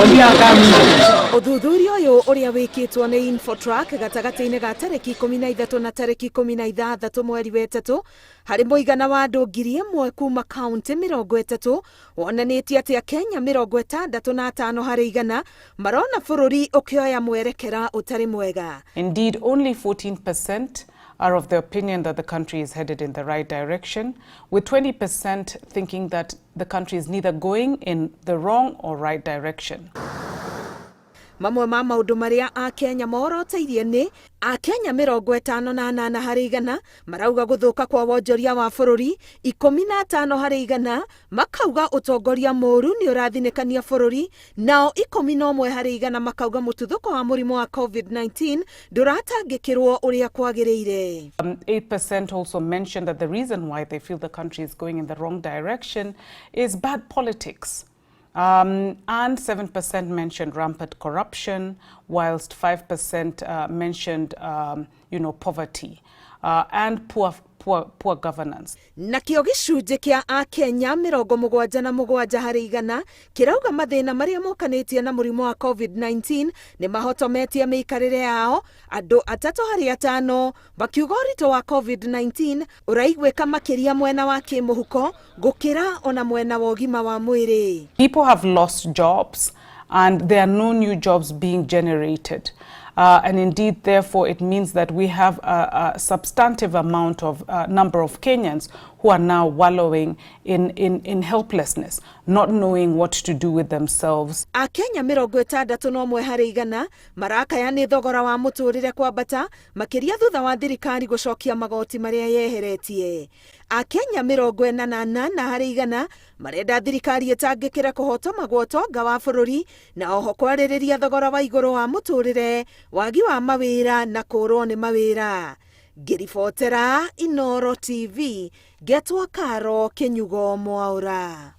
Ũthuthuria ũyũ ũrĩa wĩkĩtwo nĩ Infotrack gatagatĩ-inĩ ga tarĩki 13 na tarĩki 16 mweri wa ĩtatũ harĩ mũigana wa andũ 1,000 kuma kaunti 30 wonanĩtie atĩ Akenya 65 harĩ igana marona bũrũri ũkĩoya mwerekera ũtarĩ mwega. Indeed, only 14% are of the opinion that the country is headed in the right direction, with 20% thinking that the country is neither going in the wrong or right direction. Mamwe ma maũndũ marĩa Akenya moroteirie nĩ Akenya 58 harĩ igana marauga gũthũka kwa wonjoria wa bũrũri, 15 harĩ igana makauga ũtongoria mũũru nĩ ũrathinĩkania bũrũri, nao 11 harĩ igana makauga mũtuthũko wa mũrimũ wa COVID-19 ndũratangĩkĩrwo ũrĩa kwagĩrĩire. 8% also mentioned that the reason why they feel the country is going in the wrong direction is bad politics. And 7% mentioned rampant corruption, whilst 5% mentioned poverty and poor, poor, poor governance. Nakĩo gĩcunjĩ kĩa Akenya 77 harĩ igana kĩrauga mathĩna marĩa mokanĩtie na mũrimũ wa COVID-19 nĩ mahotometie mĩikarĩre yao, andũ atatũ harĩ atano makiuga ũritũ wa COVID-19 ũraiguĩka makĩria mwena wa kĩmũhuko gũkĩra ona mwena wa ũgima wa mwĩrĩ. People have lost jobs and there are no new jobs being generated. And indeed, therefore, it means that we have a substantive amount of number of Kenyans who are now wallowing in helplessness, not knowing what to do with themselves. Akenya 61 harĩ igana marakaya nĩ thogora wa mũtũrĩre kwambata makĩria thutha wa thirikari gũcokia magoti marĩa yeheretie. Akenya 48 harĩ igana marenda thirikari ĩtangĩkĩre kũhotoma gwa ũtonga wa bũrũri na oho kwarĩrĩria thogora wa igũrũ wa mũtũrĩre, wagi wa mawĩra na kũrwo nĩ mawĩra. Ngĩribotera Inoro TV, ngetwo Karo Kĩnyugo Mwaũra.